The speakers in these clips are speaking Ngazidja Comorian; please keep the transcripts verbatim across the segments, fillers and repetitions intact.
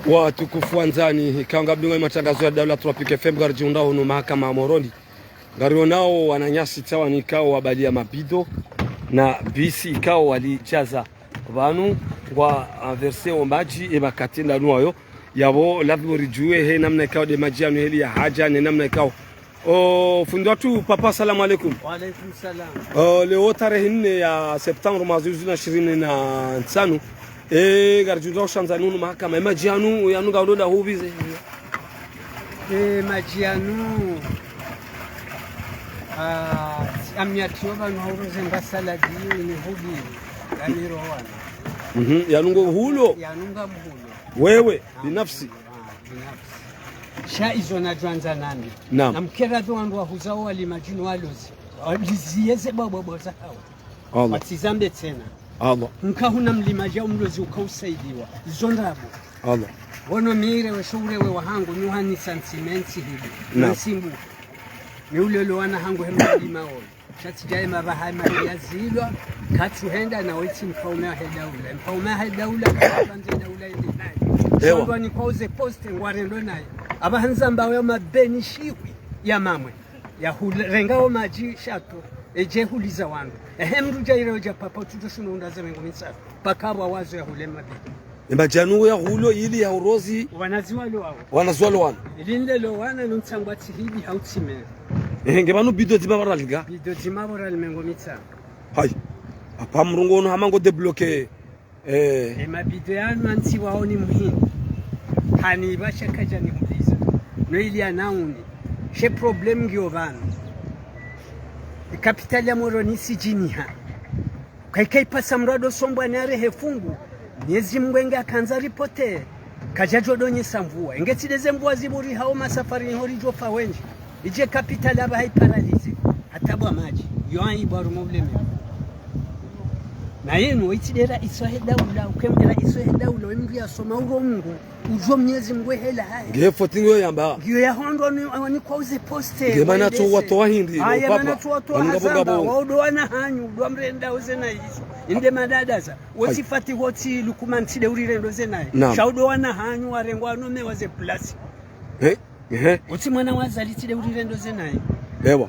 Watukufu wandzani, ikao ngapvingwa matangazo ya Daula Tropic F M, ngaridjihundra hunu mahakama ya Moroni. Ngarionao wananyasi tsawanyikao wabaliya mabido na bisi ikao walidjaza pvanu ngwa, ah, verse o madji e makati ndanu wayo. Yapvo lazimu ridjuwe he namna ikao nde madji yanu heli ya hadja ne namna ikao. O fundi watru, papa, salamu alaikum. Wa alaikum salam. O, leo tarehi nne ya septembre mwaha zihwi zili na shirini na ntsanu. E, ngaridjihundra hunu shandzani hunu mahakama. E madji yanu, yanu ngayo nda hupvi ze? E madji yanu, ah, amyatio pvanu hauroze mba saladi ni hupvi, yanirowana. Mhm, yanu ngo hulo? Yanu ngam hulo. Wewe, ah, binafsi? Ah, binafsi. Sha izo nadjwandza nami. Naam. Namkera zo wandru wahuzao wali madji no walozi. Waliziyeze bwabwabwa za hawo. Allah. Watsizambe tsena. Allah. Nka huna mlimadji au mlozi ukausaidiwa. Izo ndrabo. Allah. Wono mire we sho ure we wahangu, nyuhani santimentsi hili. Naam. Nsimbu. Ni ulelo wana hangu he mlima oyo. Sha tsidjaye mapvaha mali yazilwa, katsuhenda na wetsi mfaume wahe daula. Mfaume wahe daula, katsuhandze daula yende naye. Ewa. Shondwa ni kwauze poste ngwarendo naye. Apvaha ndzamba yo mabeni shihwi ya mamwe. Ya hule, renga o madji shato, edje huliza wandru. Ehe mndru dja ire odja papa, utsudjo shinu unda ze mengo mitsanu. Paka apvo wazo ya hule mabeni. E madji yanu ya hulo ili ya urozi. Wanazi walo wawo. Wanazi walo wana. Ili ndelo wana nuntsangwa tsi hidi hau tsi mera. Ehe, nge pvanu bido dzima pvo rali nga? Bido dzima pvo rali mengo mitsanu. Hayi. Apa mrungu unu hama ngo débloqué. Eh. E mabido yanu antsi wawo ni muhindi. Hanipvasha kadja nihuliza. No ili anauni. She problème ngiyo pvanu. E capitale ya Moroni isidjiniha. Kaikaipasa mndru ado sombwa ni arehe fungu, Mnyezi Mngu enge akandza ripote, kadjadjo donyesa mvua. Enge tsi nde ze mvua zipvuri hao masafari niho ridjofa wendji. Idje capitale apvaha iparalize. Hata bwa madji. Yo ayi bwa rumo uleme. Na yenu, itsi nde raisi wahe daula, ukemke raisi wahe daula, we mndru yasoma uro Mngu. Udjo Mnyezi Mngu hela hahe. Nge foti ngiyo yamba. Ngiyo yahondro ni, ni kwauze poste. Nge mana tso watowa hindri, aya, mana tso watowa hazamba. Waudo wana hanyu, udo wamrenda oze na izo. Inde madadaza. Wosifati hotsi lukuma ntsi nde urirendo ze naye. Naam. Sha udo wana hanyu, warengwa no mewa ze plasi. Eh? Ehe. Utsi mwana wa Azali tsi nde urirendo ze naye. Ewa.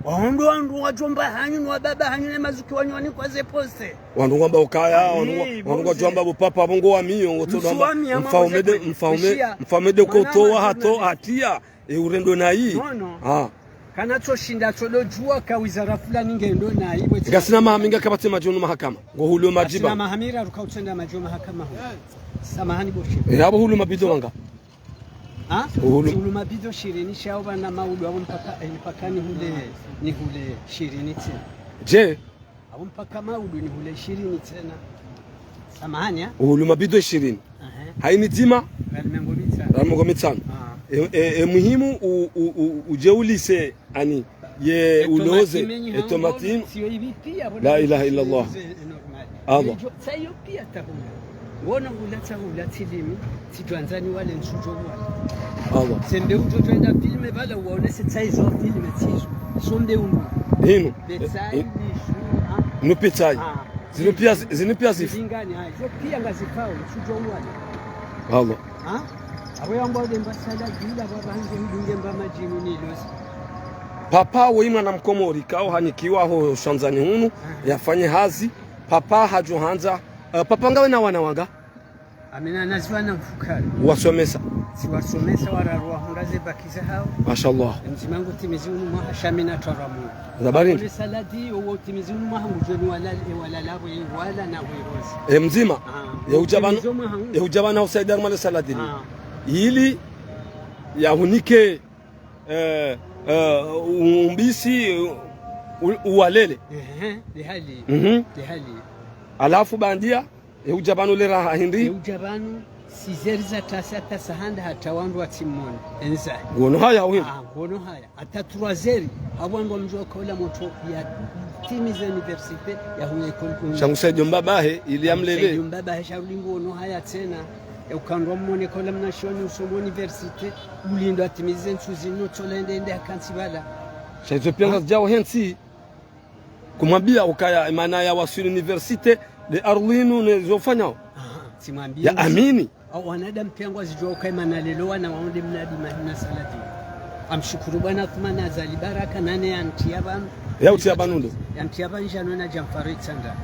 Wahondro wandru wadjomba hanyu, no wababa hanyu, ne mazuki wanyu wanikwa ze poste. Wandru ngwamba ukaya, wandru ngwa-, wandru ngwadjwamba bo papa, bo ngo wamiyo, ngo tsodo wamba mfaume nde, mfaume, mfaume nde koto wa hato, hatia, e urendo nayi. No, no. Ah. Kana tso shinda tso do djuwa ka wizara fulani ngendo nayi. Ngasina maha minga kapvatsi madji hunu mahakama. Ngo hulo madji ba. Ngasina maha miraru kautsenda madji mahakama hu. Samahani bo shehe. E, apvo hulo mabido manga? Ha? Uhulu. Uhulu mabido shirini sha upvana maudu apvo mpaka, eh, mpaka nihule, nihule shirini tsena. Je? Apvo mpaka maudu nihule shirini tsena. Samahani, ha? Uhulu mabido shirini. Aha. Hayini dzima? Rali mengo mitsanu. Rali mengo mitsanu. Ah. E, e, e muhimu u, u, u, udje ulise ani, ye uloze, e tomati. La ilaha illallah. Allah. Tsayo pia tahula. Wono hula tsahula tsilimi, tsidjwandzani wale ntsudjo wale. Allah. Sembe udjo djwenda filme pvala uwaonese tsaizo filme tsizo. Sombe unu. Hinu. Betsayi, eh, eh, nishu, ha? Nupitsayi. Ah. Zinu pia, zinu pia zifu. Zilingani, ha, zo pia ngazifao, ntsudjo wale. Allah. Ha? Awe amba ule mba sala bila baba hangu hidunge mba madjinu nilozi. Papa woyi mwana mkomori, kao hanikiwa ho shandzani hunu, yafanye hazi. Papa hadjo handza. Eh, papa ngawe na wana wanga? Amina naziwa na mfukari. Wasomesa? Siwasomesa wararu wahundra ze baki zahao. Mashallah. Mdzima ngu timizi unu mwaha sha mi na twarwa mwa. Zabarini? Ole saladi, owo timizi unu mwaha ngudjoni walal-, e walala, we wala na we rozi. E mdzima? Ah. Ye udja pvanu, timizi mwaha ngu- ye udja pvanu usaidi harumwa le saladi ni. Ah. Ili yahunike, eh, eh, umbisi, u-, uwalele. Ehe, de hali. Mhm. De hali. Halafu bandia, ye udja pvanu le raha hindri? Ye udja pvanu, six heures za tasa, tasa handa hata wandru watsimona. Enza. Ngono haya, oui. Ah, ngono haya. Hata trois heures, hawandru wamdjo kola motro yatimize université, yahuye école kuni. Sha ngu saidiyo mbabahe, ili yamlele. Saidiyo mbabahe, sha rudi ngono haya tsena. E ukandwa mwone kola mnashioni usoma université, ulindo atimize ntsu zinu, tsola ende ende hakantsi pvala. Sha izo pia ngazidjao hentsi. Kumwambia ukaya, e mana yawaswili université, nde ardhwi inu ne zo ufanyao. Aha. Tsimwambie ya amini. Au wanadamu pia ngwazidjuwa uka imana lelo wana waonde mnadi mahina salatini. Amshukuru bwana Athumani Azali Baraka nane yantiya pvanu. Ya utiya pvanu ndo? Yantiya pvanu Jeannot na Djamfaro Itsandra.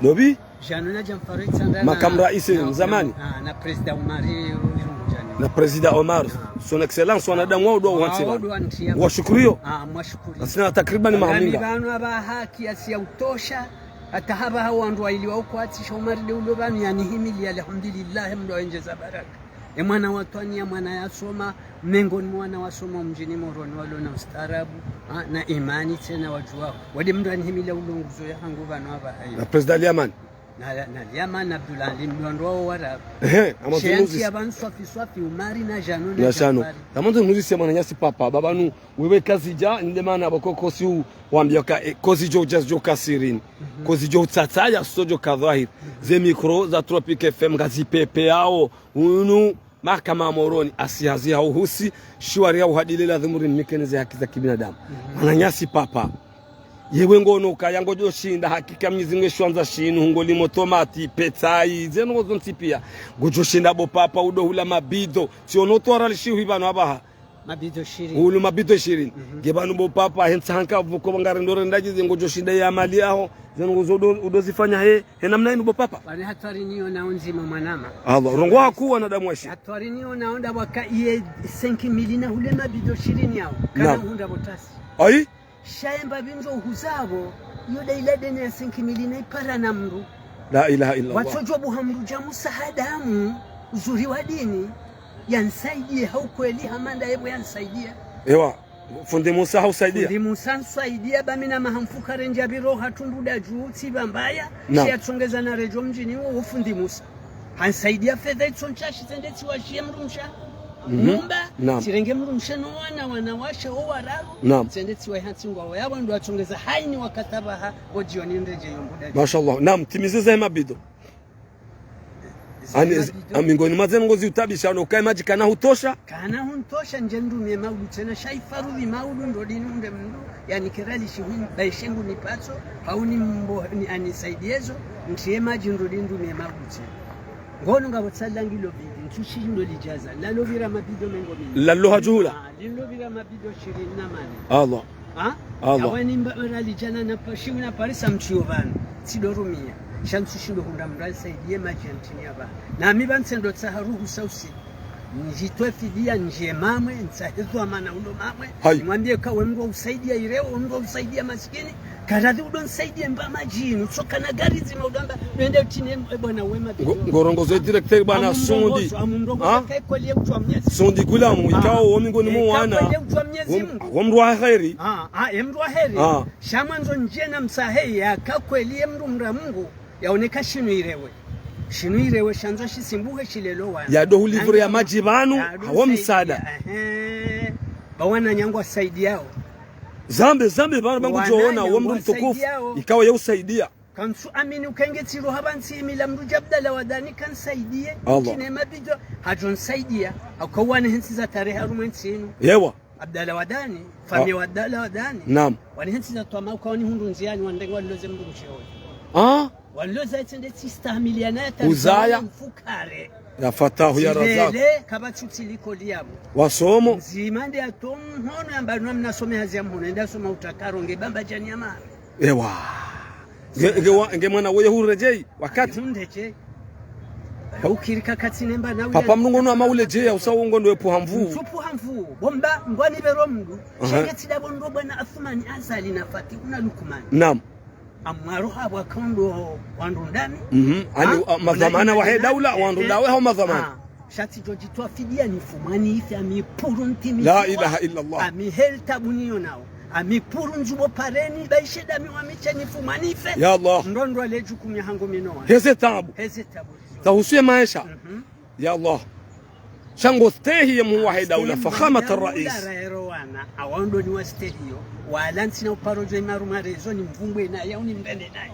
Ndopvi? Jeannot na Djamfaro Itsandra na, makamu raisi na, mzamani. Na, na, na Président Omar Irungu Jeannot. Na Président Omar. Ah. Son Excellence, wanadamu wao ndo wantiya pvanu. Wao ndo wantiya pvanu. Washukuriyo. Ah, mwashukuriyo. Ngasina takriban maha minga. Ngami pvanu apvaha kiasi ya utosha. Hata hapvaha wandru waili wa ukwatsi sha Omar de ulo pvanu yanihimiliya, alhamdulillah, mndru awenjeza baraka. E mwana wa twaniya, mwana yasoma, mengoni mwa wana wasoma mdjini Moroni walo na ustaarabu, ha, na imani tsena wadjuwao. Wade mndru anihimiliya ulo nguzo yahangu pvanu apvaha. Na Président Liamani. Na, na Liamani Abdullah Ali, mndru wandru wao Warabu. Ehe, amazungumzi. Sheyantiya pvanu swafi swafi, Omar na Jeannot na Jeannot. Djamfaro. Amazungumzi ya mwananyasi papa, baba nu, wewe kazidja, nde mana boko kosi u, wambiya ka, eh, kozidjo udja zidjo ka sirini. Mhm. Kozidjo utsatsaya, sodjo ka dhwahiri. Mhm. Ze micro za Tropic F M ngazipepeyao, unu, mahakama Moroni, asi hazi ha uhusi, shiwari ya uhadile ladhimu rimnikeni ze haki za kibinadamu. Mhm. Mwananyasi papa. Yewe ngono kaya ngodjo shinda, hakika Mwenyezi Mungu eshwandza shinu, ngolimo tomati, petsayi, zeno zontsi pia. Ngodjo shinda bo papa, udo hula mabido, tsiono twara lishihu pvanu apvaha. Mabido shirini. Ulu mabido shirini. Mhm. Nge pvanu bo papa, hentsa hanka vuko ngari ndore ndaji ze ngodjo shinda ya mali yaho. Zeno ngozo udo, udo zifanya he, he namna inu bo papa. Pvane hatwari niyo na undzima mwanama. Allah, rongowa haku wanadamu washi. Hatwari niyo na onda waka iye cinq mille na hule mabido shirini yao. Kana naam. Hundra botasi. Ayi? Sha emba pvi ndzo uhuzapvo, iyo de ila deni ya cinq mille na ipara na mndru. La ilaha illallah. Watsodjo buha mndru dja Musa Hadamu, uzuri wa dini, yanisaidiye ha ukweli hama nda yepvo yanisaidiya. Ewa, fundi Musa hausaidiya? Fundi Musa nsaidiya, ba mi na maha mfukare ndja pviro ha tumbu da dju, tsi pvambaya, naam. Shi yatsongeza na redjo mdjini wo, wo fundi Musa. Hanisaidiya fedha itso ntsashi tsende tsiwashiye mdrumshe. Mhm. Nyumba, naam. Tsirenge mdrumshe no wana, wana washe, o wararu. Naam. Tsende tsiwahe hantsi ngwao. Yapvo ndo atsongeza haini wakati apvaha, o djioni ndedje yo mbuda. Mashallah. Naam, timize ze mabido. Ze mabido. Ani, ami ngoni mazenu ngozi utabisha, no kaye madji kana hutosha. Kana huntosha, ndje ndrumiye maudu tsena, sha ifaradhwi maudu ndo dinu nde mndru. Yani kerali shihwini, ba ishengu ni patso, hau ni mbo, ni anisaidiyezo, ntiye madji ndo dinu ndumiye maudu tsena. Ngono ngapvo tsalangi lo bidi, ntsu shindo lidjaza, lalo pvira mabido mengo mine. Lalo hadjuhula? Ah, lilo pvira mabido shirini na mane. Allah. Ha? Allah. Awe ni mba, rali djana na pa, shiwu na parisa mtsi yo pvanu, tsido rumiya. Sha ntsu shindo hundra mndru anisaidiye madji ya ntini ya pvanu. Na mi pva ntsendo tsaha ruhusa usi. Ndjitwe fidiya, ndjiye mamwe, ntsahe dhwamana ulo mamwe. Hayi. Nimwambiye ka we mndru wa usaidiya ireo, we mndru wa usaidiya masikini. Karadhi udo nisaidiye mba madjini, utsoka na gari dzima udo amba, wende utine, e bwana we mabido. Ngo-, ngorongozo directeur bwana Sundi. Amu mrongozo, amu mrongozo. Ha? Ka kweli ye kutwa Mwenyezi Mungu. Sundi Gulamu, ah, ikao wo mingoni mwa wana. Ka kweli ye kutwa Mwenyezi Mungu. Wo m-, wo mndru wa heri. Ah, ah, e mndru wa heri. Ah. Sha mwandzo ndjena msahe ya ka kweli ye mndru mndra Mungu. Yaoneka shinu irewe. Shinu irewe shandzo shisimbuhe shilelo wana. Yado hulivre ya madji pvanu, hawo msaada. Ehe. Ba wananyangu wasaidiyao. Zambe, zambe, pvanu pvangu djo ona, wo mndru mtukufu, ikao ye usaidiya. Kantsu amini ukenge tsiro hapva ntsi imila mndru dja Abdallah Wadani kanisaidiye. Allah. Kine mabido, hadjo nisaidiya. Haka wana hentsi za tarehi harumwa entsi inu. Yewa. Abdallah Wadani, famiyi wa Abdallah Wadani. Naam. Wani hentsi za twama uka wani hundru ndziyani wandenge waliloze mndru mshewe. Ah? Waliloze itsende tsistahamiliana ya uzaya. Mfukare. Ya Fatahu ya Razak. Zilele, kapvatsi utsi likoli yapvo. Wasomo. Ndzima nde ato mhono yamba nwa mnasome hazi ya mhono, ende asoma utakaro, nge bamba djani ya mara. Ewa. Nge, nge wa, nge mwana weye huredjei, wakati. Hundedje. Haukiri kakati nemba na papa mnungo no ama uledjeya, usa wongo ndo epvo hamvu. Ntsu pvo hamvu. Bo mba, ngwani pvero mndru. Aha. Shenge tsidapvo ndo bwana Athumani Azali na Fatihu na Lukumani. Naam. Amwaro hapvo akondo wandru ndami. Mhm. Ani, ah, madhwamana wahe daula, eh, wandru ndawe hau madhwamana. Ah. Sha tsidjo djitwa fidiya nifumwani ife, ami puru ntimizi. La ilaha illallah. Ami heli tabu niyo nao. Ami puru ndjubo pareni, ba ishe dami wa miche nifumwani ife. Ya Allah. Ndo ndo le djukumu ya hangu mino wa. Heze tabu. Heze tabu. Tahusuye maesha. Mhm. Ya Allah. Sha ngo stehi ye mhuu wahe daula, fakhamat rais. Raero wana, awa ndo ni wa stehi yo. Wala ntsina uparo djo imaru marezo ni mvumbwe naye, au ni mbende naye.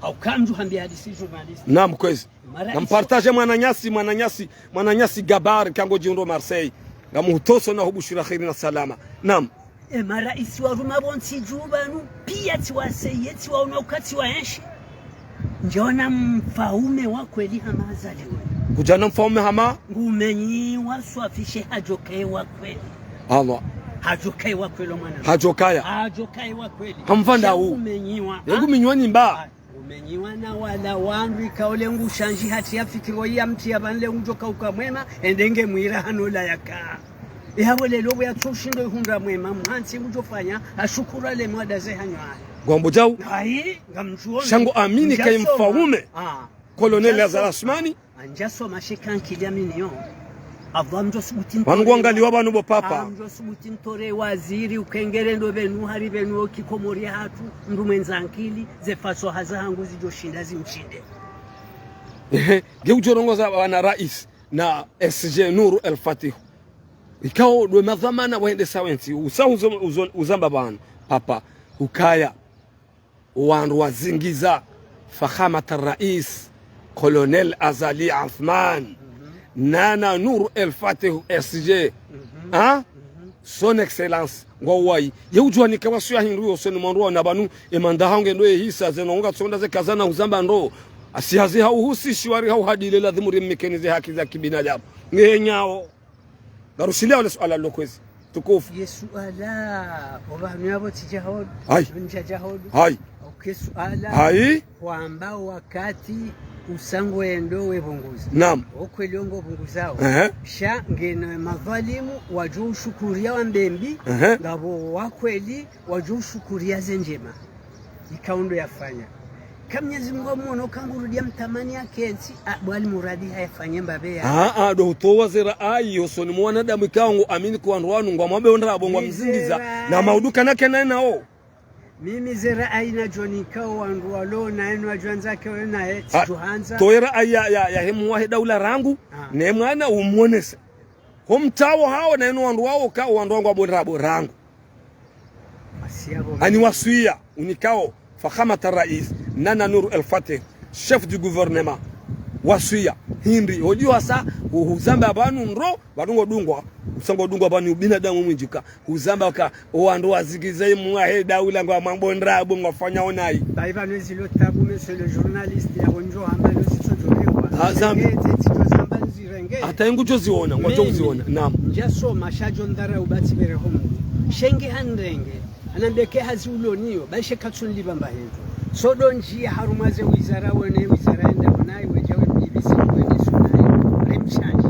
Hauka mndru hambi hadisi journaliste. Naam, kwezi. Mara iso. Nampartaje mwananyasi, mwananyasi, mwananyasi Gabar, kango djiundo Marseille. Ngamuhutoso na hubushira kheri na salama. Naam. E maraisi wa ruma pvontsi dju pvanu, piya tsiwaseye, tsiwaona uka tsiwaenshi. Ndjaona mfaume wa kweli hama Azali we. Kudjana mfaume hama? Ngumenyiwa swafi she hadjokaye wa kweli. Allah. Hadjokaye wa kweli mwana. Hadjokaya. Hadjokaye wa kweli. Hamvanda hu. Ngumenyiwa. Ye ngumenyiwa ni mba. Ngumenyiwa na wala wandru ikao le ngushandji hata ya fikira ya mtru ya pvanu le ngudjoka uka mwema, ende nge mwira hano la yaka. Ihabo lelo bwe yatso shindo ihundra mwema, mhantsi ngudjofanya, hashukuru ale mwadaze hanywa. Ngwambo djau? Ayi, ngamdjuo. Sha nguamini kayi mfaume. Ah. Colonel Azali Assoumani. Andjasoma she kankili aminiyo. Apvo amdjo subuti ntore. Pvanu ngwangaliwa pvanu bo papa. Amdjo subuti ntore waziri ukengere ndo pvenu hari pvenu oki Komori hatru, mndru mwendza nkili, ze faso haza hangu zidjoshinda zimshinde. Ehe, nge udjorongoza bwana rais na S G Nour El Fath. Ikao ndo madhwamana waendesa wentsi, usa uzo-, uzo-, uzamba pvanu, papa, ukaya. Wandru wazingiza Fakhamat Rais, Colonel Azali Assoumani, Nana Nour El Fath S G. Ha? Son Excellence, ngwauwayi. Ye udjuwa nika wasuya hindru yo soni mwandru wa na pvanu, emanda hangu ndo yehisa, zeno ngatso nda ze kazana uzamba ndo. Asi hazi ha uhusishi wari ha uhadile lazimu rimikeni ze haki za kibinadamu. Ngenyao. Ngarushiliya ole suala lo kwezi. Tukufu. Ye suala, opvanu yapvo tsidja hodu. Hayi. Ndjadja hodu. Hayi. Oke suala. Hayi. Hwamba wakati usa ngwendo wepvunguza. Naam. Okweli ongo pvunguzao. Ehe. Sha ngena madhwalimu wadjo ushukuriya wa mbembi. Ehe. Ngapvo wakweli wadjo ushukuriya ze ndjema. Ikao ndo yafanya. Ka Mnyezi Mungu amuono kangurudiya mtamani yakentsi, a, bwali muradi hayafanye mbapve ya. Ah, ah, ndo hutowa ze raayi, hosoni mwa wanadamu ikao nguamini kwa wandru wanu, ngwamwambe ondrabo, ngwamzingiza, na maudu kana kena nao. Mimi ze raayi nadjo nikao wandru walo, na eno adjwandza ke wena he, tsidjuhandza. Towe raayi ya, ya, ya hemu wahe daula rangu, ne mwana umuonese. Ho mtawo hawo na eno wandru wawo ka wandru wangu abo ndrabo rangu. Ani waswiya, unikao, Fakhamat Rais, Nana Nour El Fath, chef du gouvernement. Waswiya, hindri, odiyo hasa, hu-, huzamba pvanu ndro, pvanu ngodungwa, usa ngodungwa pvanu ubinadamu mwindji ka, huzamba ka, owandru wazingiza imwa he daula ngwamwambo ndrabo ngwafanya onayi. Bayi pvanu ezilo tabu, monsieur le journaliste, ya wondjo hamba lo zitso djo rewa. Ha, zambi. Eze tsidjo zamba nzirenge. Hata ingu djo ziona, ngwadjo ziona. Naam. Ndjasoma, sha djo ndara ubatsi bere homu. Sha nge handrenge. Anambeke hazi uloniyo, bayi she katsu nlipva mba hindru. Sodo ndjiya harumwa ze wizara wone, wizara yenda onayi, wedja we B B C, wene sunayi, remshandji.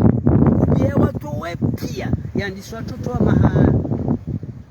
Ubiya watowe piya, yandiswa watoto wa maha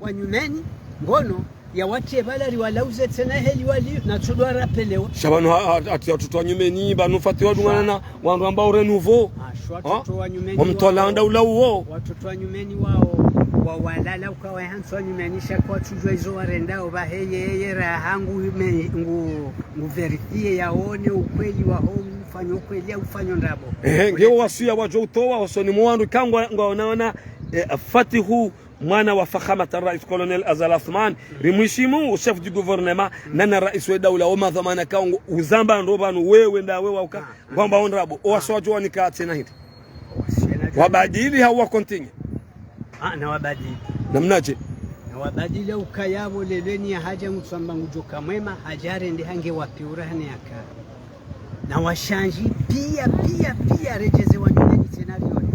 wa nyumeni, ngono, ya watiye pvala riwalauze tsena heli wali, na tsodo warapelewa. Sha pvanu ha-, ha-, hati ya watoto wa nyumeni, pvanu Fathi wadungana na wandru ambao renouveau. Ah, sha watoto wa nyumeni wao. Wamtwala anda ula uwo. Watoto wa nyumeni wao, wawalala ukawa hantsi wa nyumeni, sha kwatsudjuwa izo warendao, pvahe yeye raha ngu me-, ngu, ngu vérifier yaone ukweli waho, ufanyo ukweli, au ufanyo ndrabo. Ehe, ngewo waswiya wadjo utowa, hosoni mwa wandru ikao ngwa, ngwaonaona, eh, Fathi hu, mwana wa Fakhamat Rais Colonel Azali Assoumani, rimwishimu, o chef du gouvernement, Nana Rais we daula, o madhwamana ikao ngu, uzamba ndro pvanu, wewe ndawe wauka, ngwamba ondrabo, owaswiya wadjo wanika tsena hindri. Wabadili hau wa continue? Ah, na wabadili. Namnadje? Na wabadili ukaya pvo lelweni ya hadja ngutsamba ngudjoka mwema, hadja rende hange wapi ura hane yaka. Na washandji piya, piya, piya redjeze wa nyumeni tsena lioni.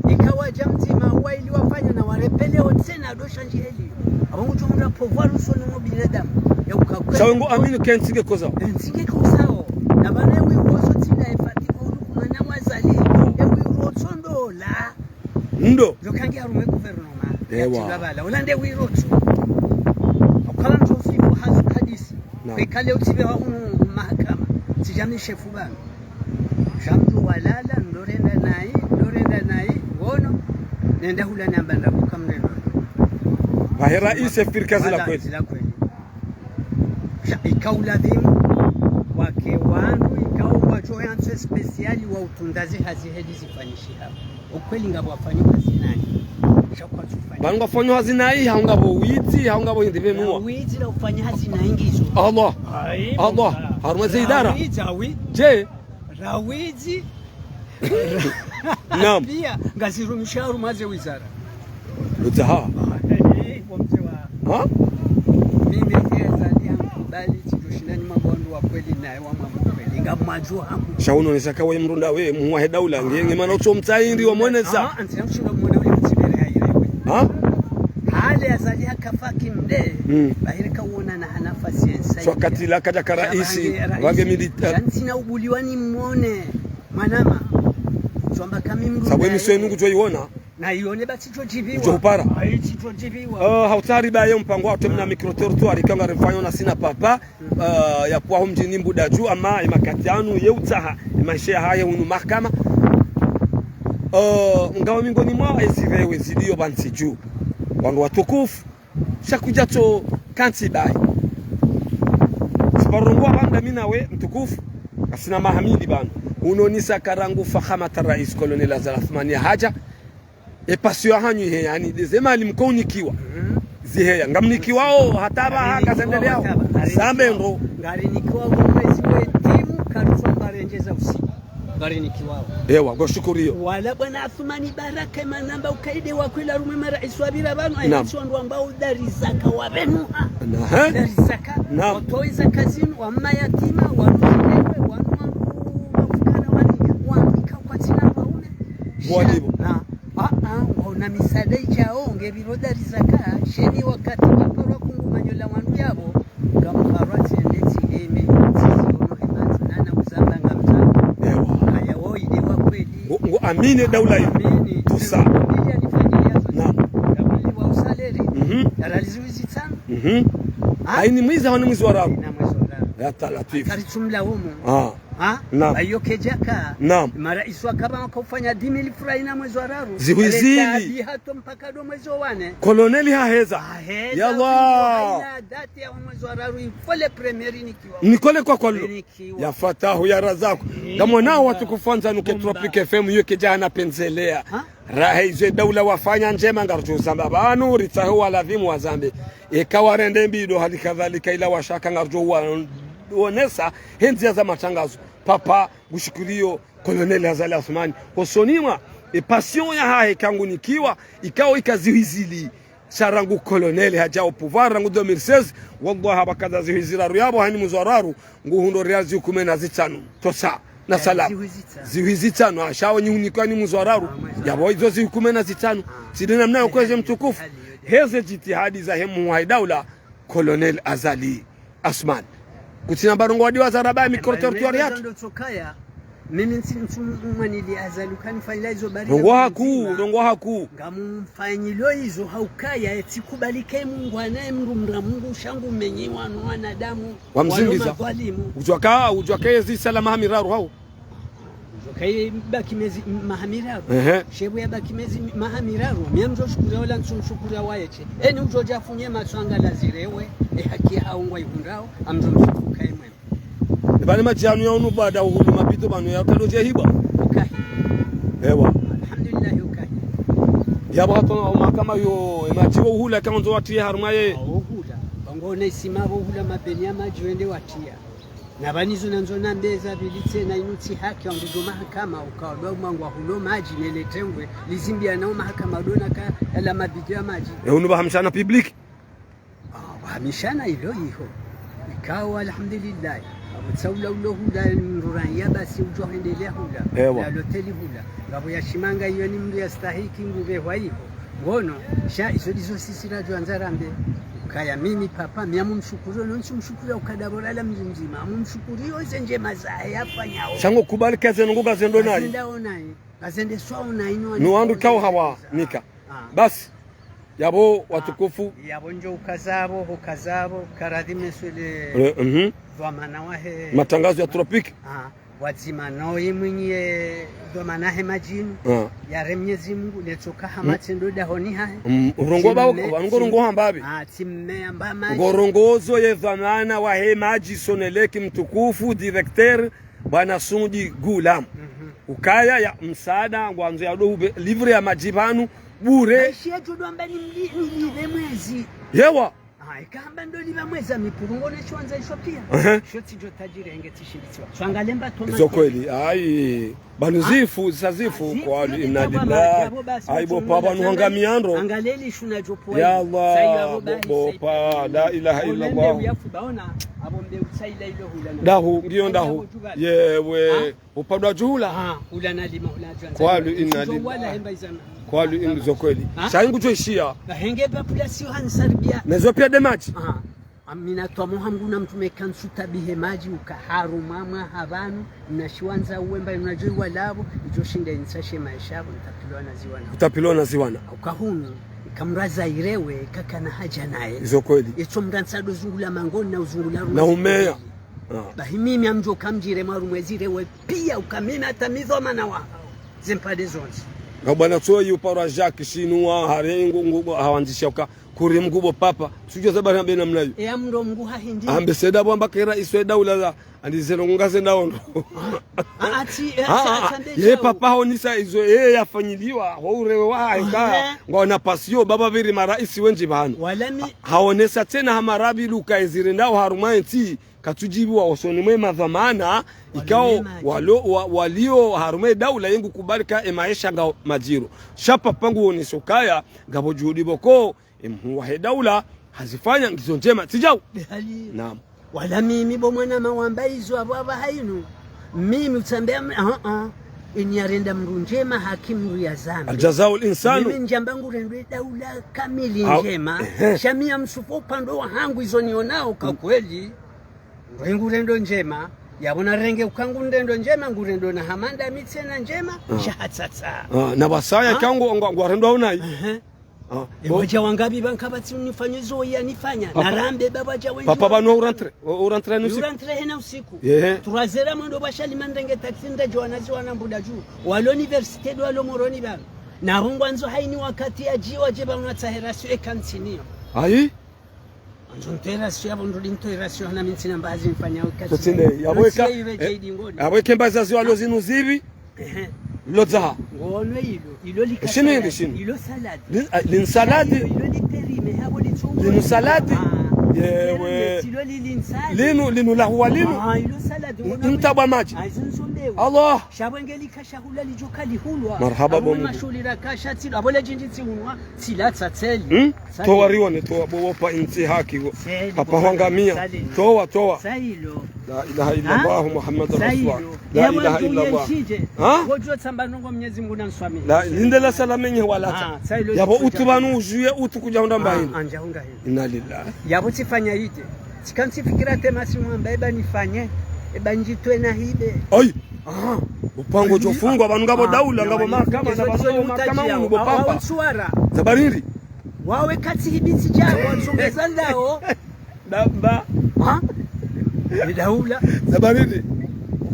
Eka wadja mdzima wa ili wafanya na warepelewo tsena ndo shandji heli. Apvo ngudjo mndra pouvoir usoni mwa binadamu. Ya uka kweli. Sha we nguamini ke ntsi nge kozao. Ntsi nge kozao. Na pvanu ewe wozo tsinda e Fathi kwa ulu kumana wazali. Ewe rotso ndola. Ndo. Ndo kangi harumwa gouvernement. Ewa. Ya tsinda pvala. Ola nde wirotso. Ukala mtsofifu hazi hadisi. Naam. Kwekale utsibe wa unu mahakama. Tsidjami shefu pvanu. Sha mndru walala, ndo renda nayi, ndo renda nayi, wono, nenda hula namba nda kuka mrendo. Pvahe rais efikira zila kweli. Zila kweli. Sha ikao ladhimu, wake wandru, ikao wadjo yantso spécial wa utunda ze hazi heli zifanyishiha. Ukweli ngapvo wafanyo hazi nayi. Sha kwatsufanya. Pvanu ngwafanyo hazi nayi, hau ngapvo widzi, hau ngapvo hindri pvenuwa. Widzi la ufanya hazi nayi ngizo. Allah. Ayi, Allah. Harumwa ze idara. Widzi, awi. Je. Ra widzi. Naam. Piya, ngazirumisha harumwa ze wizara. Udzaha. Eh, wa mze wa. Ha? Mimi keza ni yangu bali tsidjoshinda ni mabondu wa kweli naye wa mambo kweli. Inga mwadjo hamu. Sha uno nisa kawe mrunda we, muhuu wahe daula, nge, nge mana utso mtsaha ndri wa mwenesa. Ah, antsina mshindo mwona ule mtsibere ha irewe. Ha? Hale Azali hakafa kimde, mm, bahiri kawona na ha nafasi yensa. So wakati la kadja ka raisi, wange milita. Sha ntsina ubuliwa ni mwone, mwanama. Tsamba kami mrunda. Sabu emission inu kudjo iwona. Na iwone ba tsidjo djibiwa. Udjo upara. Ayi, tsidjo djibiwa. Eh, hautari ba ye mpango wa temna micro-trottoir, ikao ngarimfanyo na sina papa, eh, ya pvwa ho mdjini Mbudadju, ama ye makati yanu, ye utsaha, ye maesha yahahe hunu mahakama. Eh, ngawe mingoni mwa ezi rewe zilio pvantsi dju. Wandru watukufu, sha kudjatso kantsi bayi. Siparongoa pvanda mi nawe mtukufu, kasina mahamili pvanu. Uno nisa ka rangu fahamat rais Colonel Azali Assoumani hadja, e passion yahanyu ihe, yaani, ndeze mali mko unikiwa. Mhm. Ziheya. Ngamnikiwao, hata ba ha, ngazendeleao. Ngari nikiwa, ngari nikiwa. Zambe ndo. Ngari nikiwa wo mwezi we timu, karufu amba renjeza usiku. Ngari nikiwao. Ewa, ngo shukuriyo. Wala bwana Athumani Baraka, manamba ukaide wa kwila rumwe maraisi wa pvira pvanu, naam, ayi, tsi wandru ambao darizaka wa pvenu, ha? Na, he? Darizaka. Naam. Watoe zaka zinu, wa mayatima, wa mshirewe, wa nwa, wa mfukara, wa nini, wa mika kwa tsina wa ume. Mwalimu. Sha, na, ah, ah, ngona misaada idjao, nge pviro darizaka, sheni wakati waparwa kungumanyo la wandru yapvo, ngamparwa tsende tsiheme, tsiziono hema, nana uzamba ngamtano. Ewa. Haya, wo ide wa kweli. Ngo, ngo amine daula yi. Amine. Tusa. Mbili ya nifanyiliya zo. Naam. Ya mbili wa usalere. Mhm. Ya ralizi wizi tsano. Mhm. Ha? Ayi ni mwizi, hawu ni mwezi wa raru. Na mwezi wa raru. Ya ta latwifu. Kari tsumla umu. Ah. Ha? Naam. Ayo kedjaka. Naam. Maraisi wakaba wakaufanya dix mille francs ina mwezi wa raru. Zihwi zili. Leta bihato mpaka ndo mwezi wa nne. Koloneli haheza. Haheza. Ya Allah. Haina date ya mwezi wa raru, ifo le premier nikiwa. Nikole kwa kwalo. Nikiwa. Ya Fatahu, ya Razaku. Eh, ngamwonao watukufu wandzani ke Tropic F M yo kedjana pendzelea. Ha? Raha izo daula wafanya ndjema ngarudjo zamba pvanu, ritsahe wa ladhimu wa zambe. Eka warende mbi ndo hali kadhalika ila washaka ngarudjo wa-, wonesa, he ndzia za matangazo. Papa, ngushukuriyo, Colonel Azali Assoumani. Hosoni mwa, e passion yahahe kangunikiwa, ikao ika zihwi zili. Sha rangu Colonel hadja au pouvoir, rangu deux mille seize, wallahi hapvaka za zihwi ziraru yapvo, hani mwezi wa raru, nguhundro riali zihwi kume na zitsano. Tosa, na salam. Zihwi zitsano. Zihwi zitsano, asha wo nyi hunikwa ni mwezi wa raru. Ah, mwezi wa raru. Yapvo izo zihwi kume na zitsano. Ah. Tsi nde namna yo kweze mtukufu. Heze jitihadi zahe muhuu wahe daula, Colonel Azali Assoumani. Kutsina barongo wadi wa zaraba ya micro-trottoir yatru. Ndo tsokaya, mimi ntsi, ntsi mwanili Azali ukanifanyila izo bari. Rongoa hakuu, rongoa hakuu. Ngamumfanyilo izo haukaya, etsi kubali ke Mungu anaye mrumra Mungu sha ngu menyi wanu wanadamu. Wamzingiza. Wanu madhwalimu. Udjuwa ka, udjuwa ka yezi salama ha miraru hau. Udjuwa ka ye baki mezi m-, maha miraru. Ehe. Shebu ya baki mezi m-, maha miraru. Mia mdjo shukura wala ntsu mshukura waye she. Eni udjo djafunye maswanga la zirewe. E haki hau ngwa ihundrao. Amdjo mshukuru kaye mwema. Pvanu madji yanu ya unu baada uhulu mapito pvanu ya utalo dje hiba. Ukahi. Ewa. Alhamdulillah, ukahi. Yapvo hata mahakama yo, e madji wo uhula kandzo watiye harumwa ye. Wo uhula. Wango na isima wo uhula mabeni ya madji wende watiya. Na pvanizo nandzo nambe za pvili tsena inu tsi haki wangu ndo mahakama, ukawa ndo mwangu wa hulo madji, nele tengwe, lizimbiana o mahakama ndo naka, yala mabido ya madji. E unu pvahamshana public? Ah, wahamishana ilo iho. Ikao, alhamdulillah. Apvo tsaula ulo hula, nrura ya basi udjo hendelea hula. Ewa. Ya loteli hula. Ngapvo ya shimanga iyo ni mndru ya stahiki ngupvehwa iho. Ngono, sha izo ndizo sisi radjo andza rambe. Ukaya mimi papa, mi amumshukuru, no ntsi mshukuru ukada bora la mdji mdzima. Amumshukuru yo ze ndjema zahe yafanyao. Sha ngo kubali kaze nungu kazendo nayi. Kazenda onayi. Kazende swa onayi no. No wandru kao hawa, nika. Ah. Basi. Yapvo watukufu. Yapvo ndjo ukazapvo, ukazapvo, karadhi meswele. Eh, mhm. Dhwamana wahe. Matangazo ya Tropic. Ah, wadzima no imwinyi ye dhwamana he madji nu. Ah. Yare Mnyezi Mungu, netsoka hama tsendo dahoni hahe. Mm, urongo ba, urongo rongo hamba pvi. Ah, tsimme amba madji. Ngorongozo ye dhwamana wahe madji Sonelec mtukufu, directeur, bwana Sudi Gulam. Mhm. Ukaya ya msaada, ngwandzo ya ndo ube, livre ya madji pvanu, bure. Maisha ya jodo amba ni mli-, ni live mwezi. Yewa. Ayi, kahamba ndo liba mweza mipurungo ne shiwandza isho piya. Ehe. Sho tsidjo tajiri henge tishindisiwa. Sho angalemba Thomas. Izo kweli. Ayi. Banu zifu, zisa zifu. Zifu, kwali inna lillahi. Ayi, bo papa, nu hanga miandro. Angaleli shuna djopo. Ya Allah, bo papa, la ilaha illallah. Dahu, ngiyo dahu. Yewe. Upandwa djuhula. Kwali inna lillahi. Kwali inna, izo kweli. Sha ingu djo ishiya. Nezo piya de madji. Amina twamoha Mngu na mtrume kantsu tabihe madji uka harumwa mwaha pvanu, mna shiwandza uwemba, mna djo iwalapvo, idjo shinda insa she maesha yapvo, ntapilwa na ziwana. Utapilwa na ziwana. Uka hunu, ika mdru azayirewe, kakana haja naye. Izo kweli. Itso mdru antsado zungula mangoni na uzungula ruzi. Na umeya. Bahi mimi amdjo kamdjire mwaru mwezirewe piya uka mimi hata mi dhwamana wa. Zempande zontsi. Nga bwana tsoyi uparwa Jacques Shinwa, hare ngu, ngu, ngu, hawandzisha uka. Kuri Mngu bo papa, tsudjuwa zabari hambe namna iyo. Eya mndro Mngu hahindi. Ambe seda bo amba kera iswe daula la, andi zero ngu ngaze ndaondo. Ye papa honisa izo, ye yafanyiliwa, ho urewe wa haika, ngwaona pasiyo, baba pviri maraisi wendji pvanu. Haonesa tsena ha marabi luka ezire ndao harumwa entsi, katsudjibiwa osoni mwe madhwamana, ikao walo, wa, walio harumwa edaula yengu kubali ka emaesha ngao madjiro. Sha papa ngu oneso kaya, ngapvo djuhudi pvoko, emhuu wahe daula, hazifanya ngizo ndjema, tsi djau. Naam. Wala mimi bo mwana mawamba izo apvo apvaha inu. Mimi utsambea, ah, ah. Ini yarenda mndru ndjema, haki mndru ya zambi. Al jazau al insanu. Mimi ndjamba ngurendo edaula kamili ndjema. Sha mi ya msufu upande wahangu izo nionao ka kweli. Ndo ingu rendo ndjema, yapvo narenge uka ngu rendo ndjema, ngu rendo na hamanda mi tsena ndjema, sha hatsatsa. Na wasaya kangu ngwa, ngwa rendo aunayi. Ehe. Ewa dja wangapvi pvanu kapvatsi unifanya izo ya nifanya. Narambe baba dja wendji. Papa pvanu urantre, urantre ni usiku. Urantre hena usiku. Turazera mwendo pvashali mandenge taxi ndadjo wanazi wana mbuda dju. Walo université do walo Moroni pvanu. Na hungwa ndzo haini wakati ya djiwa dje pvanu atsahe rasio eka ntsiniyo. Ayi? Andzo ntoe rasio, yapvo ndrudi ntoe rasio, hana mi ntsina mbazi nifanya wakati. Totsinde, yapvo eka, yapvo eka mbazi zaziwa lo zinu zipvi? Ehe. Lo dzaha. Ngono ilo, ilo lika salade. Shini, shini? Ilo salade. Lin, ah, lin salade. Ilo, ilo li périmé, hapvo li tsungo. Linu salade. Yewe. Ilo li, lin salade. Linu, linu lahuwa linu. Ah, ilo salade. Ntabwa madji. Ah, izo nzo mbewu. Allah. Sha pvwenge lika shahula lidjo kalihulwa. Marahaba bo Mngu. Mashuli raka sha tsilo, apvo le djindji tsihunwa, tsila tsatseli. Hmm? Towa rione, towa bo wopa intsi haki wo. Papa hwangamia. Towa, towa. La ilaha illallah Muhammadur Rasulullah. La ilaha illallah. Ha? Wodjo tsamba nongo Mnyezi Mngu na nswami. La, linde la salama nye walatsa. Yapvo utsu pvanu ujuye utsu kudja hundra mba hindru. Inna lillahi. Yapvo tsifanya ide. Tsika ntsifikira tema simwamba eba nifanye, eba ndjitwe na hide. Ayi! Upango djofungwa, pvanu ngapvo daula, ngapvo mahakama, na pvanu mahakama unu bo papa. Zabariri. Wawe katsi hibitsi djao, watsongeza ndao. Damba. Ha? Ni daula. Zabariri.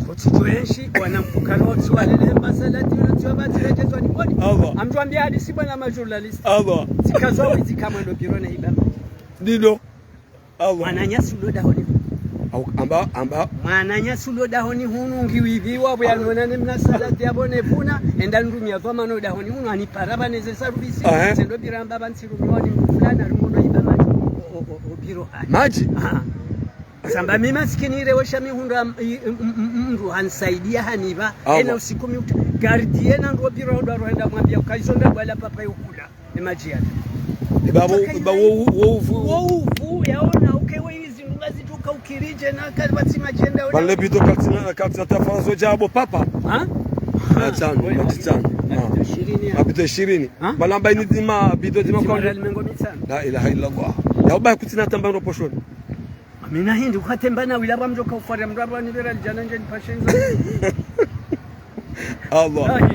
Kutsi djoenshi, wana mfukara, watsi walele, masalati, watsi wabati, rejezwa ni kodi. Allah. Amdjwambia hadisi bwana majournaliste. Allah. Zikazwa, zikamwendo biro na ibama. Dido. Allah. Mwananyasi ulo dahoni hunu. Au, amba, amba. Mwananyasi ulo dahoni hunu ngiwidhiwa, pvo yanona ne mna salati yapvo ne pvuna, enda ndrumia dhwamana ulo dahoni hunu, anipara pvanu eze sarubisi, tsendo bira amba pvanu tsirumiwa ni mndru fulani, ari ngono iba madji, o, o, o, o biro hali. Madji? Aha. Samba mi masikini ire wesha mi hundra, m-, m-, m-, mndru hanisaidia haniba, ena usiku mi uta, gardien na ndo biro ndo arohenda mwambia, uka izo nda bwala papa yokula. Imagine. Iba wo, iba wo, wo uvu. Wo uvu, yaona, uke we izi ndunga zituka ukirije na kali batsi majenda. Bale bito katsina, katsina tafanzo djabo papa. Ha? Matsano, matsano. Mabito ishirini. Ha? Balamba ini dima, bito dima kwa. La ilaha illallah. Ya uba kutsina tamba ndo poshoni. Amina hindri, ukatemba na wila pvwa mdjoka ufware mdru apvo anipvera lijana ndje nipashe nzo. Allah.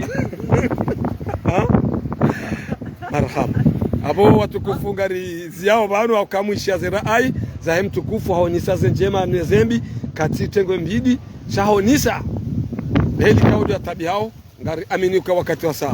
Ha? Marhaba. Apvo watukufu ngari ziyao pvanu wakamwisha zera ai, zahe mtukufu haonisa ze ndjema ne zembi, katsi tengwe mbidi, sha haonisa. Heli kauli ya tabi hao, ngari amini uka wakati wa saa.